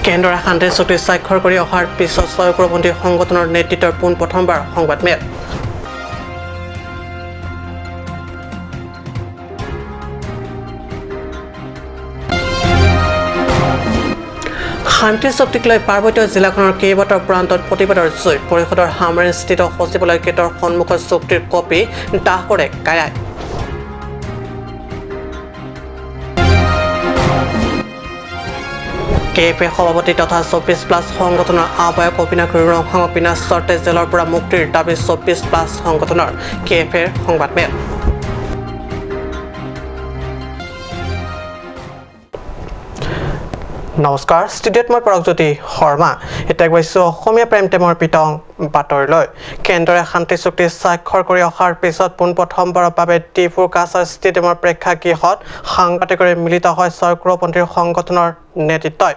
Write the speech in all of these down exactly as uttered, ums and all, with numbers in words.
কেন্দ্ৰই শান্তি চুক্তি স্বাক্ষৰ কৰি অহাৰ পিছত ছয় উগ্ৰপন্থী সংগঠনৰ নেতৃত্বৰ পোন প্ৰথমবাৰ সংবাদমেল। শান্তি চুক্তিক লৈ পাৰ্বত্য জিলাখনৰ কেইবাটাও প্ৰান্তত প্ৰতিবাদৰ জুই। পৰিষদৰ হামৰেণস্থিত সচিবালয় গেটৰ সন্মুখত চুক্তিৰ কপি দাহ কৰে কায়াই। কে এফ এ সভাপতি তথা চৌব্বিছ প্লাছ সংগঠনৰ আহ্বায়ক অবিনাশ ৰংহাঙক বিনা চৰ্তে জেলৰ পৰা মুক্তিৰ দাবী চৌব্বিছ প্লাছ সংগঠনৰ। কে এফ এৰ সংবাদমেল। নমস্কাৰ, ষ্টুডিঅ'ত মই পৰাগজ্যোতি শৰ্মা। এতিয়া আগবাঢ়িছো অসমীয়া প্ৰাইম টাইমৰ পিতং বাতৰিলৈ। কেন্দ্ৰই শান্তি চুক্তি স্বাক্ষৰ কৰি অহাৰ পিছত পোনপ্ৰথমবাৰৰ বাবে ডিফুৰ কাছাৰ ষ্টেডিয়ামৰ প্ৰেক্ষাগৃহত সাংবাদিকৰে মিলিত হয় ছয় উগ্ৰপন্থী সংগঠনৰ নেতৃত্বই।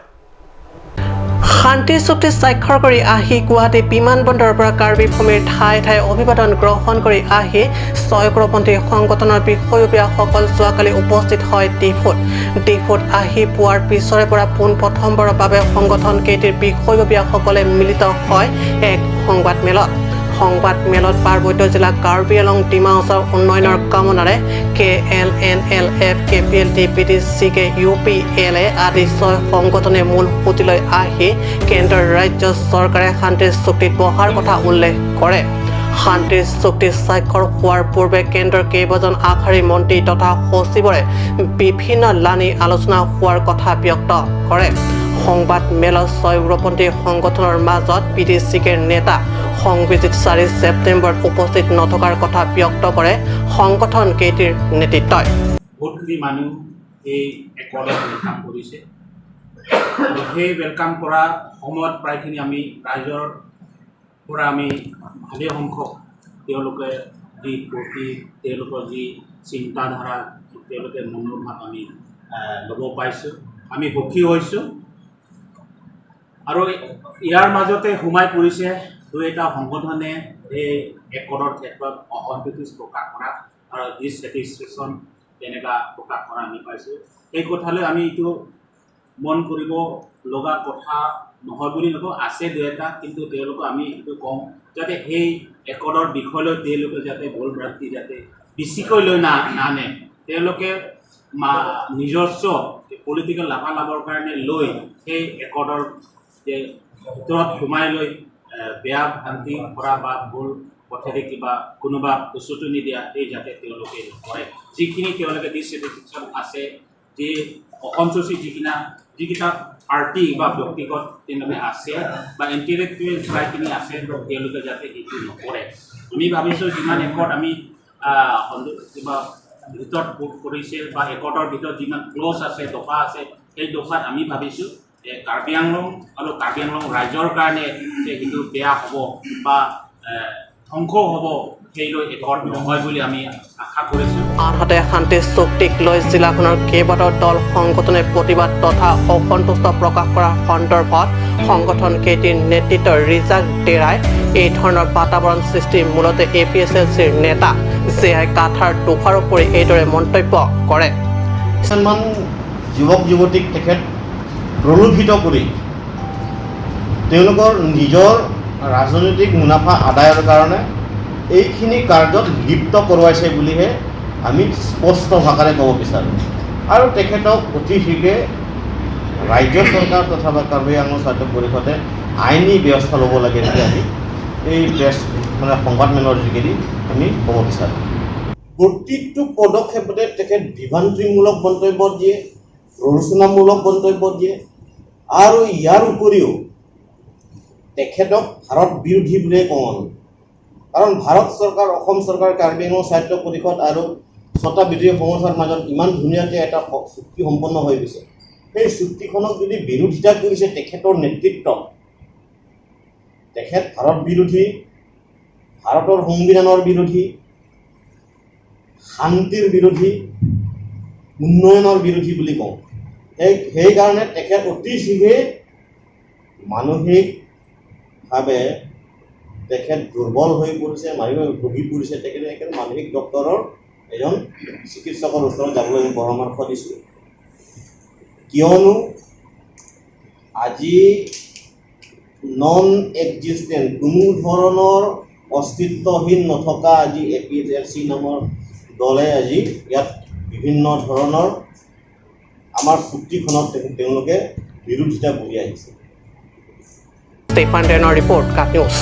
শান্তি চুক্তি স্বাক্ষৰ কৰি আহি গুৱাহাটী বিমানবন্দৰৰ পৰা কাৰ্বি ভূমিৰ ঠায়ে ঠায়ে অভিবাদন গ্ৰহণ কৰি আহি ছয় উগ্ৰপন্থী সংগঠনৰ বিষয়ববীয়াসকল যোৱাকালি উপস্থিত হয় ডিফুত। ডিফুত আহি পোৱাৰ পিছৰে পৰা পোন প্ৰথমবাৰৰ বাবে সংগঠন কেইটিৰ বিষয়ববীয়াসকলে মিলিত হয় এক সংবাদমেলত। সংবাদমেলত পাৰ্বত্য জিলা কাৰ্বি আংলং ডিমা হাছাও উন্নয়নৰ কামনাৰে K L N L F, K P L D, P D C K, U P L A আদি ছয় সংগঠনে মূল সুঁতিলৈ আহি কেন্দ্ৰৰ ৰাজ্য চৰকাৰে শান্তি চুক্তিত বহাৰ কথা উল্লেখ কৰে। শান্তি চুক্তি স্বাক্ষৰ হোৱাৰ পূৰ্বে কেন্দ্ৰৰ কেইবাজন আগশাৰীৰ মন্ত্ৰী তথা সচিবৰে বিভিন্ন লানি আলোচনা হোৱাৰ কথা ব্যক্ত কৰে। সংবাদমেলত ছয় উগ্ৰপন্থী সংগঠনৰ মাজত পি ডি চি কেৰ নেতা সংবিজিত চাৰি ছেপ্টেম্বৰত উপস্থিত নথকাৰ কথা ব্যক্ত কৰে সংগঠন কেইটিৰ নেতৃত্বই। বহুতখিনি মানুহ এই একৰ্ডত ৱেলকাম কৰিছে। আৰু সেই ৱেলকাম কৰা সময়ত প্ৰায়খিনি আমি ৰাইজৰ পৰা আমি ভালেসংখ্যক তেওঁলোকে যি প্ৰতি, তেওঁলোকৰ যি চিন্তাধাৰা, তেওঁলোকে মনৰ ভাৱ আমি, আহ, ল'ব পাইছোঁ। আমি সুখী হৈছোঁ। আৰু ইয়াৰ মাজতে সোমাই পৰিছে দুই এটা সংগঠনে এই একৰ্ডৰ ক্ষেত্ৰত অসন্তুষ্টি প্ৰকাশ কৰা আৰু ডিছছেটিছফেকশ্যন তেনেকুৱা প্ৰকাশ কৰা আমি পাইছোঁ। সেই কথালৈ আমি এইটো মন কৰিব লগা কথা নহয় বুলি নকওঁ, আছে দুই এটা, কিন্তু তেওঁলোকক আমি এইটো কওঁ যাতে সেই একৰ্ডৰ বিষয়লৈ তেওঁলোকে যাতে ভুল ভ্ৰান্তি যাতে বেছিকৈ লৈ না নানে। তেওঁলোকে মা নিজস্ব পলিটিকেল লাভালাভৰ কাৰণে লৈ সেই একৰ্ডৰ যে ভিতৰত সোমাই লৈ, এ, বেয়া ভ্ৰান্তি কৰা বা ভুল পথেৰে কিবা কোনোবা উচতনি দিয়া, এই যাতে তেওঁলোকে নকৰে। যিখিনি তেওঁলোকে ডিছছেটিছফেকশ্যন আছে, যে অসন্তুষ্টি যিকিনা, যিকেইটা পাৰ্টি বা ব্যক্তিগত তেওঁলোকে আছে বা ইণ্টেলেকচুৱেল প্ৰায়খিনি আছে, তেওঁলোকে যাতে সেইটো নকৰে। আমি ভাবিছোঁ যিমান একৰ্ড আমি, আহ, সন্তুষ্ট কিবা ভিতৰত ভোট কৰিছে বা একৰ্ডৰ ভিতৰত যিমান ক্লজ আছে, দফা আছে, সেই দফাত আমি ভাবিছোঁ যে কাৰ্বি আংলং আৰু কাৰ্বি আংলং ৰাইজৰ কাৰণে যে সেইটো বেয়া হ'ব বা, এ, ধ্বংস হ'ব, সেইলৈ একৰ্ড নহয় বুলি আমি আশা কৰিছোঁ। আনহাতে শান্তি চুক্তিক লৈ জিলাখনৰ কেইবাটাও দল সংগঠনে প্ৰতিবাদ তথা অসন্তুষ্ট প্ৰকাশ কৰা সন্দৰ্ভত সংগঠন কেইটিৰ নেতৃত্ব ৰিজাক ডেৰাই এই ধৰণৰ বাতাবৰণ সৃষ্টি মূলতে এ পি এইচ এল চিৰ নেতা জে আই কাথাৰ দুষাৰোপ কৰি এইদৰে মন্তব্য কৰে। কিছুমান যুৱক যুৱতীক তেখেত প্ৰলোভিত কৰি তেওঁলোকৰ নিজৰ ৰাজনৈতিক মুনাফা আদায়ৰ কাৰণে এইখিনি কাৰ্যত লিপ্ত কৰোৱাইছে বুলিহে আমি স্পষ্ট ভাষাৰে ক'ব বিচাৰোঁ। আৰু তেখেতক অতি শীঘ্ৰে ৰাজ্য চৰকাৰ তথা বা কাৰ্বি আংলং স্বায়ত্ত পৰিষদে আইনী ব্যৱস্থা ল'ব লাগে বুলি আমি এই প্ৰেছ, মানে, সংবাদমেলৰ যোগেদি আমি ক'ব বিচাৰোঁ। প্ৰতিটো পদক্ষেপতে তেখেত বিভ্ৰান্তিমূলক মন্তব্য দিয়ে, প্ৰৰোচনামূলক মন্তব্য দিয়ে আৰু ইয়াৰ উপৰিও তেখেতক ভাৰত বিৰোধী বুলিয়ে কওঁ আমি। কাৰণ ভাৰত চৰকাৰ, অসম চৰকাৰ, কাৰ্বি আংলং স্বায়ত্ত পৰিষদ আৰু ছটা বিদ্ৰোহী সংগঠনৰ মাজত ইমান ধুনীয়াকৈ এটা স-, চুক্তি সম্পন্ন হৈ গৈছে। সেই চুক্তিখনক যদি বিৰোধিতা কৰিছে তেখেতৰ নেতৃত্ব, তেখেত ভাৰত বিৰোধী, ভাৰতৰ সংবিধানৰ বিৰোধী, শান্তিৰ বিৰোধী, উন্নয়নৰ বিৰোধী বুলি কওঁ। সেই, সেইকাৰণে তেখেত অতি শীঘ্ৰে মানসিকভাৱে তেখেত দুৰ্বল হৈ পৰিছে, মানসিক ভুগি পৰিছে। তেখেতে একেবাৰে মানসিক ডক্টৰৰ এজন চিকিৎসকৰ ওচৰত যাবলৈ আমি পৰামৰ্শ দিছোঁ। কিয়নো আজি নন এক্সিষ্টেণ্ট, কোনো ধৰণৰ অস্তিত্বহীন নথকা আজি এ পি এইচ এল চি নামৰ দলে আজি ইয়াত বিভিন্ন ধৰণৰ আমাৰ চুক্তিখনত তে- তেওঁলোকে বিৰোধিতা কৰি আহিছে। ষ্টেফান ডেনৰ ৰিপৰ্ট, কাট নিউজ।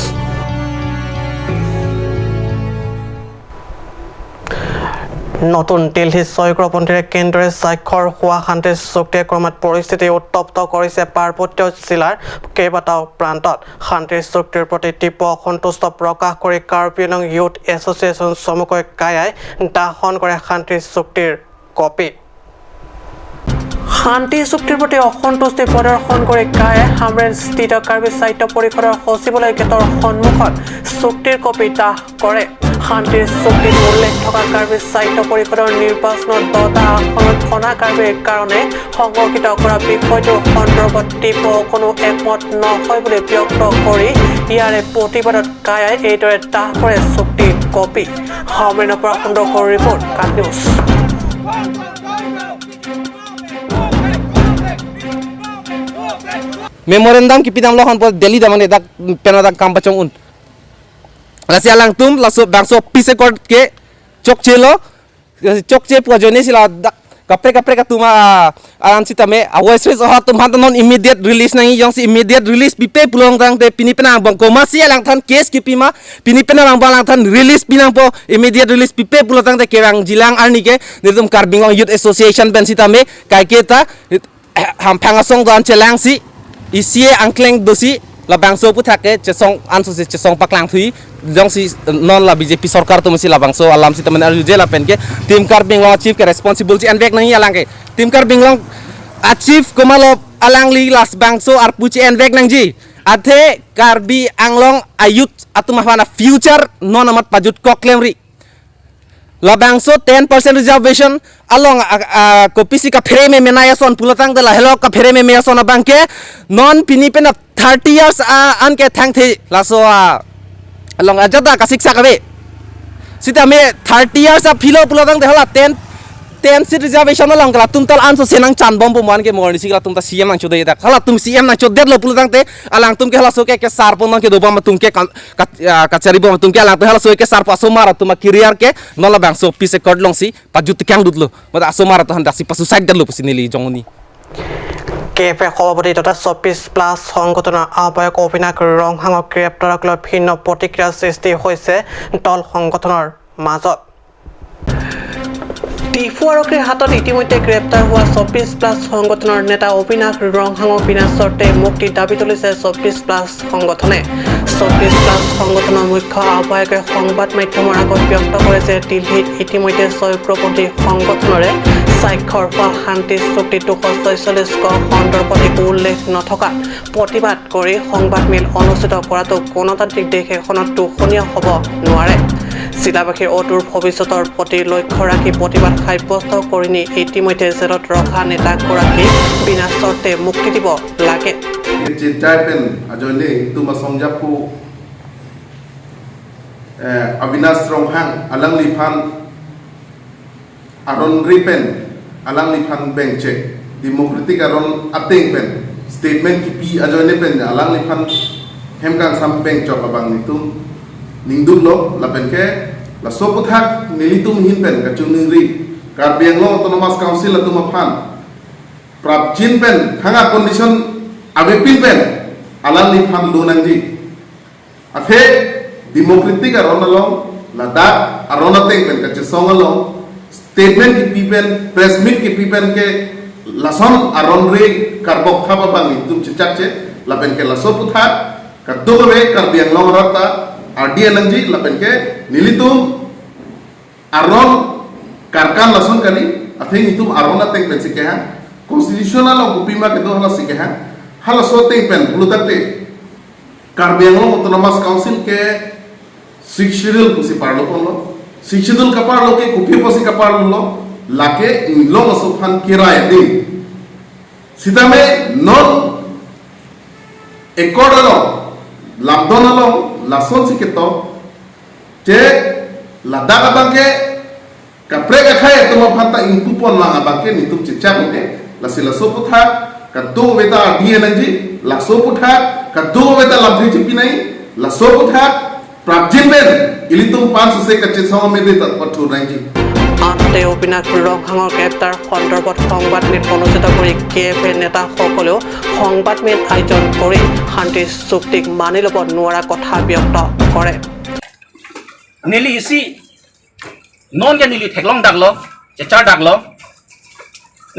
নতুন দিল্লী, ছয় উগ্ৰপন্থীৰে কেনেদৰে স্বাক্ষৰ হোৱা শান্তি চুক্তিয়ে ক্ৰমাৎ পৰিস্থিতি উত্তপ্ত কৰিছে পাৰ্বত্য জিলাৰ কেইবাটাও প্ৰান্তত। শান্তি চুক্তিৰ প্ৰতি তীব্ৰ অসন্তুষ্ট প্ৰকাশ কৰি কাৰ্বি আংলং ইউথ এছ'চিয়েশ্যন চমুকৈ কায়াই দাহন কৰে শান্তি চুক্তিৰ কপি। শান্তি চুক্তিৰ প্ৰতি অসন্তুষ্টি প্ৰদৰ্শন কৰি কায়াই হামৰেণ স্থিত কাৰ্বি সাহিত্য পৰিষদৰ সচিবালয় গেটৰ সন্মুখত চুক্তিৰ কপি দাহ কৰে। শান্তি চুক্তিত উল্লেখ থকা কাৰ্বি সাহিত্য পৰিষদৰ নিৰ্বাচনত দহটা আসনত অনা কাৰ্বিৰ কাৰণে সংৰক্ষিত কৰা বিষয়টো সন্দৰ্ভত তীব্ৰ কোনো একমত নহয় বুলি ব্যক্ত কৰি ইয়াৰে প্ৰতিবাদত কায়াই এইদৰে দাহ কৰে চুক্তিৰ কপি। হামৰেণৰ পৰা সুন্দৰ গড়ৰ ৰিপৰ্ট, কাট news. Memorandum kipidamlo hanpo Delhi damane dak pena dak kam pachong un. Lasi alangtum laso bangso peace accord ke chokchelo, chokche pu ajoine si la dak kaprek kaprek atum a aran sitame a voice raise atum aphan non immediate release nangji, jongsi immediate release pipe pulotangte pini penang bang komatsi alangphan case kipi ma, pini penang bang alangphan release pi nangpo, immediate release pipe pulotangte kevang jilang arni ke netum Karbi Anglong Youth Association pen sitame kaiketa hamphang asong do-an chelangsi, isi angkleng dosi, labangso aputhak ke chesong ansose chesong paklang thui, jongsi non la B J P sorkar atumsi labangso alam sitame arjuje lapen ke Team Karbi Anglong a chief ke responsible si envek nangji alang ke. Team Karbi Anglong a chief komatlo alangli labangso arpu si envek nangji. Athe Karbi Anglong a youth atum aphan a future non amat pajut kok klemri. Labangso ten percent reservation along a, a, kopisi kaphere meme nai ason pulotangte lahelo kaphere meme ason abang ke non pini pen thirty years a, an ke thangthe laso a, along ajat ta kasiksak ave. Sitame thirty years aphilo pulotangte hala ten ten seat reservation along ke latum ta ansose nangchanbompo, mo-an ke mo-arnisi ke latum ta C M nangchodedak. Halatum C M nangchodetlo pulotangte alangtum ke halaso ke kesarpo, non kedobom atum ke kan ka, ah, kacharibom atum ke alangtum halaso ke sarpo, asomar atum a career ke non labangso peace accord alongsi pajut kangdutlo. Mate asomar atum han daksi pasuicide detlo pusi neli jongni. K F এ সভাপতি তথা চৌব্বিছ প্লাছ সংগঠনৰ আহ্বায়ক অবিনাশ ৰংহাঙক গ্ৰেপ্তাৰক লৈ ভিন্ন প্ৰতিক্ৰিয়াৰ সৃষ্টি হৈছে দল সংগঠনৰ মাজত। ডিফু আৰক্ষীৰ হাতত ইতিমধ্যে গ্ৰেপ্তাৰ হোৱা চৌব্বিছ প্লাছ সংগঠনৰ নেতা অবিনাশ ৰংহাঙক বিনা চৰ্তে মুক্তি দাবী তুলিছে চৌব্বিছ প্লাছ সংগঠনে। চৌব্বিছ প্লাছ সংগঠনৰ মুখ্য আহ্বায়কে সংবাদ মাধ্যমৰ আগত ব্যক্ত কৰে যে দিল্লীত ইতিমধ্যে ছয় উগ্ৰপন্থী সংগঠনৰে স্বাক্ষৰ হোৱা শান্তি চুক্তি দুশ ছয়চল্লিছ ক সন্দৰ্ভত একো উল্লেখ নথকাত প্ৰতিবাদ কৰি সংবাদমেল অনুষ্ঠিত কৰাটো গণতান্ত্ৰিক দেশ এখনত দোষণীয় হ'ব নোৱাৰে। জিলাবাসীৰ অদূৰ ভৱিষ্যতৰ প্ৰতি লক্ষ্য ৰাখি প্ৰতিবাদ সাব্যস্ত কৰি নি ইতিমধ্যে জেলত ৰখা নেতাগৰাকীক বিনা চৰ্তে মুক্তি দিব লাগে। Jai pen ajoine itum asong japu, eh, Avinash Ronghang alangliphan aron ri pen alangliphan bengchek, democratic aron ateng pen statement kipi ajoine pen alangliphan hem kangsam bengchok abang itum ningduklo, lapen ke laso aputhak nelitum ahin pen kachiningri Karbi Anglong Autonomous Council atum aphan prapjin pen thang a condition avepin pen alangliphan do nangji. Athe democratic aron along, ladak aron ateng pen kachesong along statement kipi pen, press meet kipi pen ke lason aron ri karbok thap abang itum chechakche, lapen ke laso aputhak kadokave Karbi Anglong arat ta ardi nangji, lapen ke nelitum aron karkan lason kali, athe nelitum aron ateng pensi kehang, constitution along kopima kedo halasi kehang, halaso ateng pen pulotangte Karbi Anglong Autonomous Council ke Sixth Schedule pusi parlo ponlo, Sixth Schedule kaparlo ke kopi pusi kaparlo, lake inglong aso aphan kirai ding. Sitame non accord along, lamdon along, lasonsi ketok, che ladak abang ke kaprek akhei atum aphan ta ingpu pon lang abang ke nelitum chechak ke, lasi laso aputhak Kadokave ta ardi nangji, laso aputhak, kadokave ta lamthe chipi nangji, laso aputhak, prapjin pen, ilitum aphan sose kachesong amede ta pathu nangji. আনহাতে অবিনাশ ৰংহাঙৰ গ্ৰেপ্তাৰ সন্দৰ্ভত সংবাদমেল অনুষ্ঠিত কৰি K F এ নেতাসকলেও সংবাদমেল আয়োজন কৰি শান্তি চুক্তিক মানি ল'ব নোৱাৰা কথা ব্যক্ত কৰে। Neli isi, non ke neli theklong daklo, chechar daklo.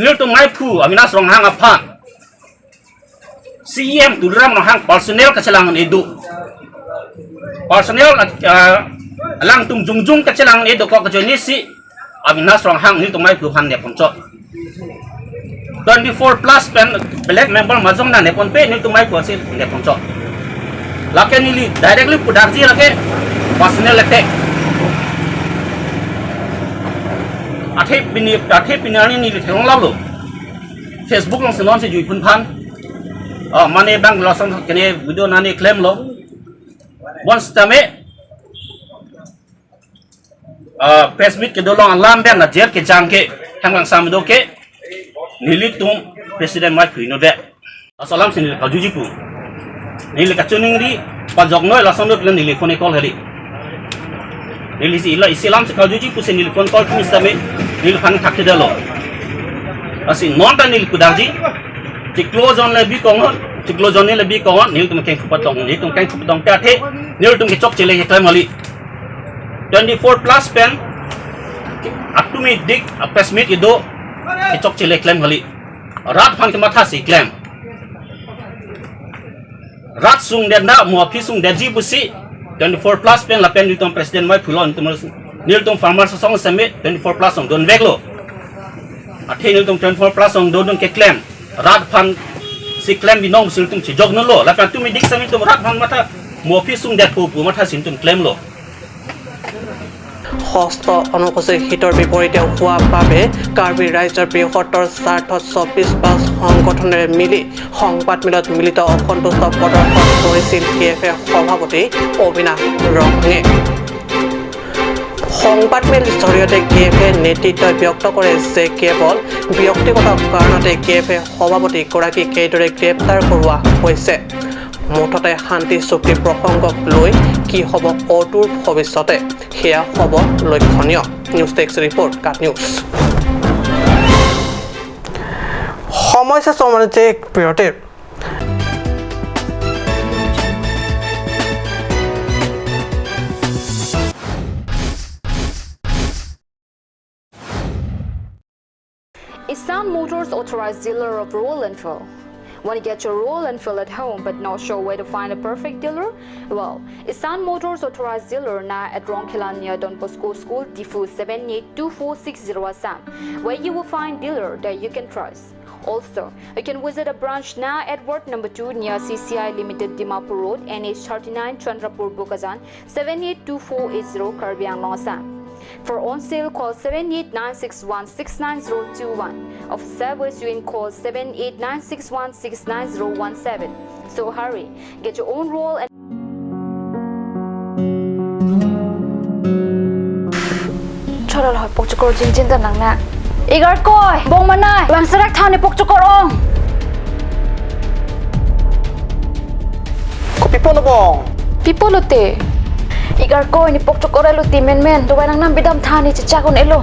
Nelitum maiphu Avinash Ronghang aphan C E M Tuliram Ronghang personal kachelang edu. Personal, ah, alangtum jongjong kachelang edu kok kachoni si Avinash Ronghang nelitum maiphu aphan neponchot. Twenty-four plus pen black member majong na neponpe nelitum maiphu si neponchot. Lake neli directly pudakji lake personal attack. Athe pini, athe pini arni neli theklong laplo. Facebook alongsi non si jui phun phan. Oh, mane bang lason kene video nani klemlo. Bonsitame, ah, press meet kedo along alam pen na jer kejang ke, hang bang sam do ke, nelitum president maiphu inutvet. Laso alam si neli kajuji pu. Neli kachiningri, pajoknoi lason dot neli phone call kali. Neli si ila isi alam si kajuji pusi neli phone call pu sitame, neliphan thakthedetlo. Lasi non ta neli pudakji, chiklo jon le bikong hon, chiklo jon le bikong hon, nelitum kengkhu patong, nelitum kengkhu patong te athe, nelitum kechokche le keklem kali. Twenty-four plus pen, atumi dik, a press meet kedo, kechokche le klem kali. Rat aphan kematha si klem. Rat sungdet na, mo aphi sungdetji pusi, twenty-four plus pen lapen nelitum president maiphu lo, nelitum, nelitum farmers asong sitame twenty-four plus along donveklo. Athe nelitum twenty-four plus along dondun keklem. Rat aphan si klem binong si nelitum chejok nanglo. Lapen atumi dik sitame nelitum rat aphan matha, mo aphi sungdetpo pu matha si nelitum klemlo. ষষ্ঠ অনুসূচীৰ হিতৰ বিপৰীতে হোৱা বাবে কাৰ্বি ৰাইজৰ বৃহত্তৰ স্বাৰ্থত চৌব্বিছ পাঁচ সংগঠনেৰে মিলি সংবাদমেলত মিলিত অসন্তুষ্ট প্ৰদৰ্শন কৰিছিল কে এফ এ সভাপতি অবিনাশ ৰংহাঙে। সংবাদমেল জৰিয়তে কে এফ এ নেতৃত্বই ব্যক্ত কৰে যে কেৱল ব্যক্তিগত কাৰণতে কে এফ এ সভাপতিগৰাকীক এইদৰে গ্ৰেপ্তাৰ কৰোৱা হৈছে। মুঠতে শান্তি চুক্তি প্ৰসংগক লৈ কি হ'ব অদূৰ ভৱিষ্যতে, সেয়া হ'ব লক্ষণীয়। নিউজ ডেস্ক ৰিপৰ্ট, কাট নিউজ। সময় শেষ, সময়তে এক বিৰতিৰ। Isan Motors, authorized dealer of Royal Enfield. Want to get your Royal Enfield at home but not sure where to find a perfect dealer? Well, Isan Motors, authorized dealer now at Rongkhela near Don Bosco School, Diphu, seven eight two four six zero Assam, where you will find dealer that you can trust. Also, you can visit a branch now at Ward number two near C C I Limited, Dimapur Road, N H thirty-nine, Chandrapur, Bokajan, seven eight two four eight zero, Karbi Anglong, Assam. For on sale, call seven eight nine six one six nine zero two one. Of service, you can call seven eight nine six one six nine zero one seven. So hurry, get your own Royal and Chorol hoi pokchokor jinjin ta nang na. Igar koi, bong manai, bang serak thani pokchokor ong. Kopi po lo bong? Pi po lote? Igar koi, ne pokchokor elo ti menmen, dawai nangnam bidam thani chechak un-elo.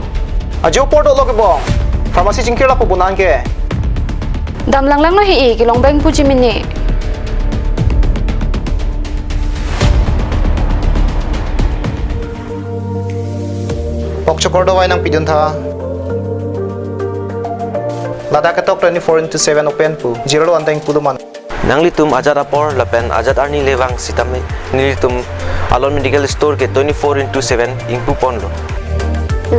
Ajo apor dolo ke bong. Pharmacy chingkir lapu bunan ke. Dam langlanglo hi-i, kelong bang puji mini. Pokchokor dawai nangpidun tha. Ladak ketok twenty-four into seven open pu. Zero lo anteng pulo man. Nanglitum ajat apor lapen ajat arni le vang sitame nelitum Alon Medical Store ke twenty-four into seven ingpu ponlo.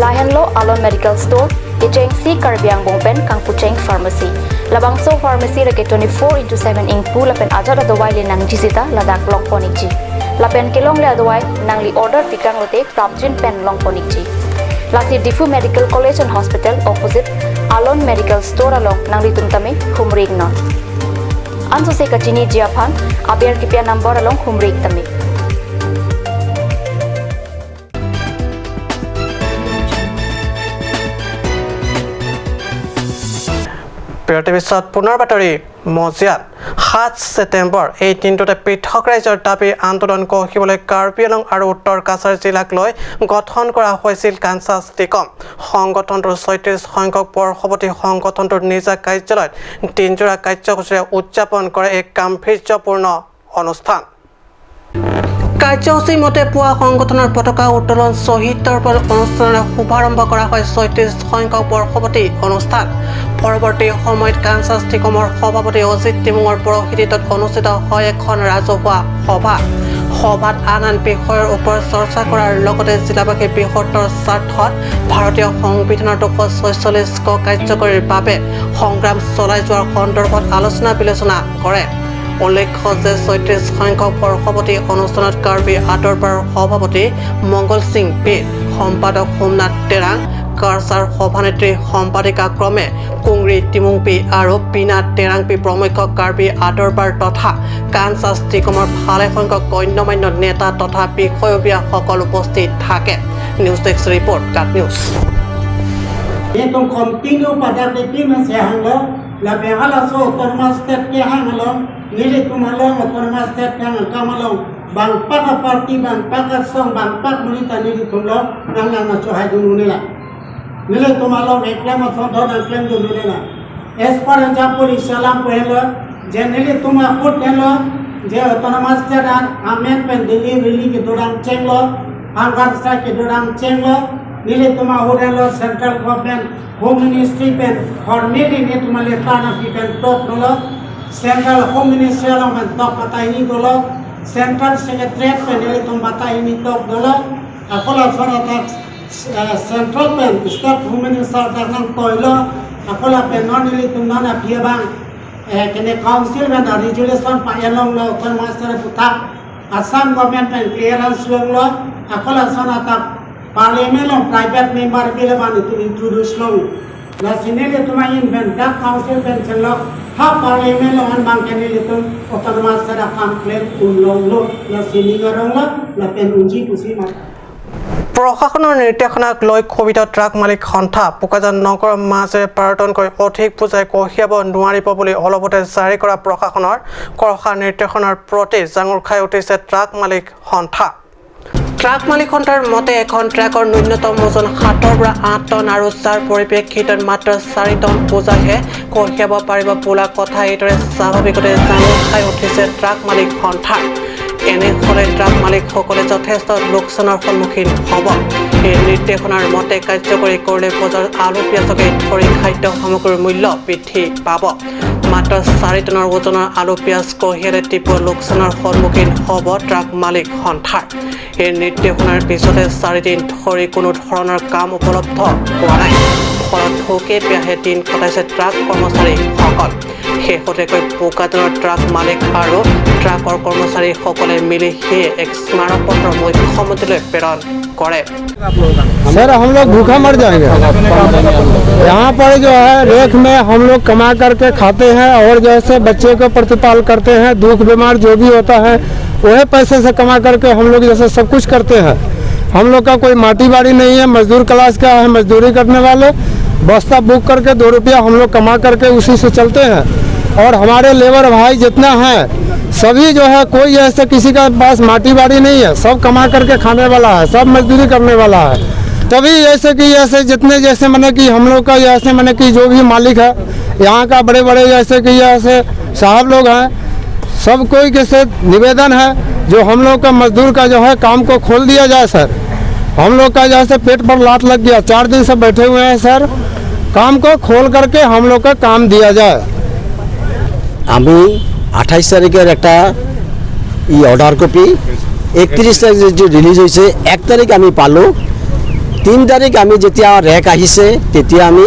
Lahenlo Alon Medical Store, kechengsi Karbi angbong pen kangpucheng pharmacy. Labangso pharmacy lake twenty-four into seven ingpu lapen ajat adawai le nangji sita ladak longpon ikji. Lapen kelongle adawai nangli order pikang lote prapjin pen longpon ikji. Lasi Diphu Medical College and Hospital opposite Alon Medical Store along nanglitum tame humri iknon. Ansose kachiniji aphan aber kipi a-number along humri ik tame. বিৰতিৰ পিছত পুনৰ বাতৰি মজিয়াত। সাত ছেপ্টেম্বৰ, এই দিনটোতে পৃথক ৰাইজৰ দাবী আন্দোলন গঢ়িবলৈ কাৰ্বি আংলং আৰু উত্তৰ কাছাৰ জিলাক লৈ গঠন কৰা হৈছিল কাঞ্চাছ টিকম। সংগঠনটোৰ ছয়ত্ৰিশ সংখ্যক বৰ্ষপূৰ্তি সংগঠনটোৰ নিজা কাৰ্যালয়ত দিনজোৰা কাৰ্যসূচীৰে উদযাপন কৰে এক গাম্ভীৰ্যপূৰ্ণ অনুষ্ঠান। কাৰ্যসূচী মতে পুৱা সংগঠনৰ পতাকা উত্তোলন, শ্বহীদ তৰ্পণ অনুষ্ঠানেৰে শুভাৰম্ভ কৰা হয় ছয়ত্ৰিশ সংখ্যক বৰ্ষপূৰ্তি অনুষ্ঠান। পৰৱৰ্তী সময়ত কাঞ্চাছ টিকমৰ সভাপতি অজিত টিমুঙৰ পৌৰোহিত্যত অনুষ্ঠিত হয় এখন ৰাজহুৱা সভা। সভাত আন আন বিষয়ৰ ওপৰত চৰ্চা কৰাৰ লগতে জিলাবাসীৰ বৃহত্তৰ স্বাৰ্থত ভাৰতীয় সংবিধানৰ দুশ ছয়চল্লিশ ক কাৰ্যকৰীৰ বাবে সংগ্ৰাম চলাই যোৱাৰ সন্দৰ্ভত আলোচনা বিলোচনা কৰে। উল্লেখ্য যে ছয়ত্ৰিশ সংখ্যক বৰ্ষপূৰ্তি অনুষ্ঠানত কাৰ্বি আদৰবাৰৰ সভাপতি মংগল সিং বীৰ, সম্পাদক সোমনাথ তেৰাং, কাছাৰ সভানেত্ৰী সম্পাদিকা ক্ৰমে কুংৰি টিমুংপি আৰু পিনা তেৰাংপি প্ৰমুখ্য কাৰ্বি আদৰবাৰ তথা কাঞ্চাছ টিকমৰ ভালেসংখ্যক গণ্যমান্য নেতা তথা বিষয়ববীয়াসকল উপস্থিত থাকে। News desk report, cut news. Itum continue padak di pin sehang lo, lapen halaso autonomous state kehang along, nelitum along autonomous state kehang akam along, bang pak a-party, bang pak asong, bang pak monit ta nelitum along nang nang nachohai dun unela. Nelitum along eklem asong do nang klemdun unela. As per example, isi alam pu henlo, je nelitum ahut henlo, je autonomous state an amen pen Delhi rally kedodam chenglo, hunger strike kedodam chenglo, nelitum ahut henlo central government Home Ministry pen formally nelitum a letter nangpi pen tok dolo, Central Home Ministry along pen tok batai hini dolo, Central Secretariat pen nelitum batai hini tok dolo, ako lason atak, eh, Central pen State Home Minister atak nangtoilo, ako lapen non nelitum non aphi abang, eh, kene council pen a-resolution pa-en longlo, autonomous state aputhak Assam government pen clearance longlo, ako lason atak Parliament along private member bill abang itum introduce long. Lasi nelitum ahin pen dak council pen chenglok ha Parliament along an abang ke nelitum autonomous state akam klem un longlo. Lasi ning aronglo lapen unji pusi ma. প্ৰশাসনৰ নিৰ্দেশনাক লৈ ক্ষোভিত ট্ৰাক মালিক সন্থা। বোকাজান নগৰৰ মাজেৰে বাৰ টনকৈ অধিক বোজাই কঢ়িয়াব নোৱাৰিব বুলি অলপতে জাৰি কৰা প্ৰশাসনৰ কৰ্কশ নিৰ্দেশনাৰ প্ৰতি জাঙুৰ খাই উঠিছে ট্ৰাক মালিক সন্থা। ট্ৰাক মালিক সন্থাৰ মতে এখন ট্ৰাকৰ ন্যূনতম ওজন সাতৰ পৰা আঠ টন আৰু যাৰ পৰিপ্ৰেক্ষিতত মাত্ৰ চাৰি টন বোজাইহে কঢ়িয়াব পাৰিব বোলা কথা এইদৰে স্বাভাৱিকতে জাঙুৰ খাই উঠিছে ট্ৰাক মালিক সন্থাৰ। এনে হ'লে ট্ৰাক মালিকসকলে যথেষ্ট লোকচানৰ সন্মুখীন হ'ব। এই নিৰ্দেশনাৰ মতে কাৰ্যকৰী কৰিলে বজাৰত আলু পিঁয়াজকে ধৰি খাদ্য সামগ্ৰীৰ মূল্য বৃদ্ধি পাব। মাত্ৰ চাৰি টনৰ ওজনৰ আলু পিঁয়াজ কঢ়িয়ালে তীব্ৰ লোকচানৰ সন্মুখীন হ'ব ট্ৰাক মালিক সন্থাৰ। এই নিৰ্দেশনাৰ পিছতে চাৰিদিন ধৰি কোনো ধৰণৰ কাম উপলব্ধ হোৱা নাই। ফলত ভোকে পিয়াহে দিন কটাইছে ট্ৰাক কৰ্মচাৰীসকল। শেহতীয়াকৈ বোকাজানৰ ট্ৰাক মালিক আৰু ট্ৰাকৰ কৰ্মচাৰীসকলে মিলি সেয়ে এক স্মাৰক পত্ৰ মুখ্যমন্ত্ৰীলৈ প্ৰেৰণ কৰে। सर, हम लोग भूखा मर जाएंगे। यहाँ पर जो है, रेख में हम लोग कमा करके खाते हैं और जैसे बच्चे को प्रतिपाल करते हैं, दुख बीमार जो भी होता है, वही पैसे से कमा करके हम लोग जैसे सब कुछ करते हैं। हम लोग का कोई माटी बाड़ी नहीं है, मजदूर क्लास का है, मजदूरी करने वाले, बस्ता बुक करके दो रुपया हम लोग कमा करके उसी से चलते हैं। और हमारे लेबर भाई जितना है, सभी जो है, कोई ऐसे किसी का पास माटी बाड़ी नहीं है, सब कमा करके खाने वाला है, सब मजदूरी करने वाला है। तभी जैसे कि ऐसे जितने जैसे माने कि हम लोग का जैसे माने कि जो भी मालिक है, यहाँ का बड़े बड़े जैसे कि ऐसे साहब लोग हैं, सब कोई के से निवेदन है, जो हम लोग का मजदूर का जो है काम को खोल दिया जाए सर। हम लोग का जैसे पेट पर लात लग गया, चार दिन से बैठे हुए हैं सर, काम को खोल करके हम लोग का काम दिया जाए। আমি আঠাইছ তাৰিখৰ এটা ই অৰ্ডাৰ কপি, একত্ৰিছ তাৰিখ যিটো ৰিলিজ হৈছে, এক তাৰিখ আমি পালোঁ। তিনি তাৰিখ আমি যেতিয়া ৰেক আহিছে, তেতিয়া আমি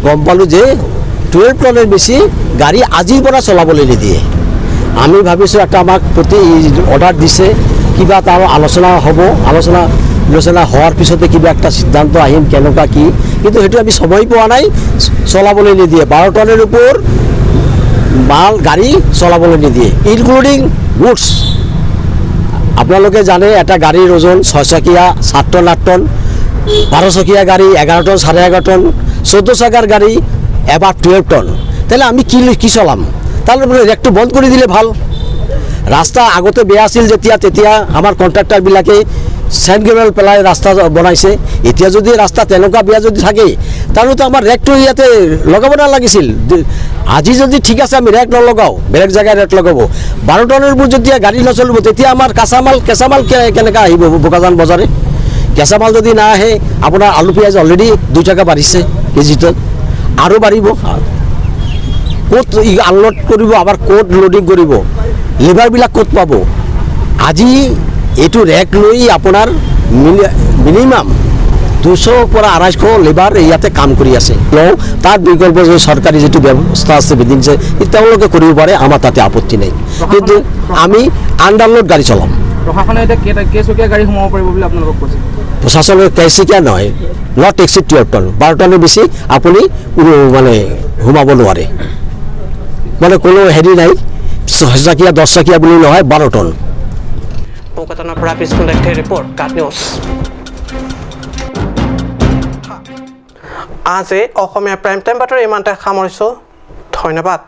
গম পালোঁ যে টুৱেলভ টনৰ বেছি গাড়ী আজিৰ পৰা চলাবলৈ নিদিয়ে। আমি ভাবিছোঁ এটা আমাক প্ৰতি অৰ্ডাৰ দিছে, কিবা এটা আলোচনা হ'ব, আলোচনা বিলোচনা হোৱাৰ পিছতে কিবা এটা সিদ্ধান্ত আহিম, কেনেকুৱা কি, কিন্তু সেইটো আমি সময় পোৱা নাই। চলাবলৈ নিদিয়ে, বাৰ টনৰ ওপৰ মাল গাড়ী চলাবলৈ নিদিয়ে, ইনক্লুডিং গুডছ। আপোনালোকে জানে এটা গাড়ীৰ ওজন ছয়চকীয়া সাত টন, আঠ টন, বাৰচকীয়া গাড়ী এঘাৰ টন, চাৰে এঘাৰ টন, চৈধ্য চকাৰ গাড়ী এবাৰ টুৱেলভ টন। তাহলে আমি কি ল-, কি চলাম? তাহলে বোলে ৰেকটো বন্ধ কৰি দিলে ভাল। ৰাস্তা আগতে বেয়া আছিল যেতিয়া, তেতিয়া আমাৰ কণ্ট্ৰাক্টৰবিলাকে চেণ্ড গ্ৰেভেল পেলাই ৰাস্তা বনাইছে। এতিয়া যদি ৰাস্তা তেনেকুৱা বেয়া যদি থাকে, তাহলেতো আমাৰ ৰেকটো ইয়াতে লগাব নালাগিছিল। দে-, আজি যদি ঠিক আছে আমি ৰেক নলগাওঁ, বেলেগ জেগাত ৰেক লগাব। বাৰ টনৰবোৰ যেতিয়া গাড়ী নচলিব, তেতিয়া আমাৰ কাঁচামাল, কেঁচামাল কে-, কেনেকৈ আহিব বোকাজান বজাৰে? কেঁচামাল যদি নাহে, আপোনাৰ আলু পিঁয়াজ অলৰেডি দুই টকা বাঢ়িছে কেজিত, আৰু বাঢ়িব। ক'ত আনলোড কৰিব, আবাৰ ক'ত লোডিং কৰিব, লেবাৰবিলাক ক'ত পাব? আজি এইটো ৰেক লৈ আপোনাৰ মিনি-, মিনিমাম দুশৰ পৰা আঢ়াইশ লেবাৰ ইয়াতে কাম কৰি আছে। লওঁ, তাৰ বিকল্প যে চৰকাৰী যিটো ব্যৱস্থা আছে, বিল্ডিং আছে, ই তেওঁলোকে কৰিব পাৰে, আমাৰ তাতে আপত্তি নাই। কিন্তু আমি আণ্ডাৰলোড গাড়ী চলাম। প্ৰশাসনে এতিয়া কেইটা, কেইচকীয়া গাড়ী সোমাব পাৰিব বুলি আপোনালোকক কৈছে? প্ৰশাসনে কেইচকীয়া নহয়, নট এক্সিড টুৱেলভ টন, বাৰ টনৰ বেছি আপুনি কোনো মানে সোমাব নোৱাৰে, মানে কোনো হেৰি নাই, ছয় চকীয়া, দহ চকীয়া বুলি নহয়, বাৰ টন। বোকাজানৰ পৰা বিষ্ণু লেংথেৰ ৰিপৰ্ট, কাট নিউজ। আজি অসমীয়া প্ৰাইম টাইম বাতৰি ইমানতে সামৰিছো। ধন্যবাদ।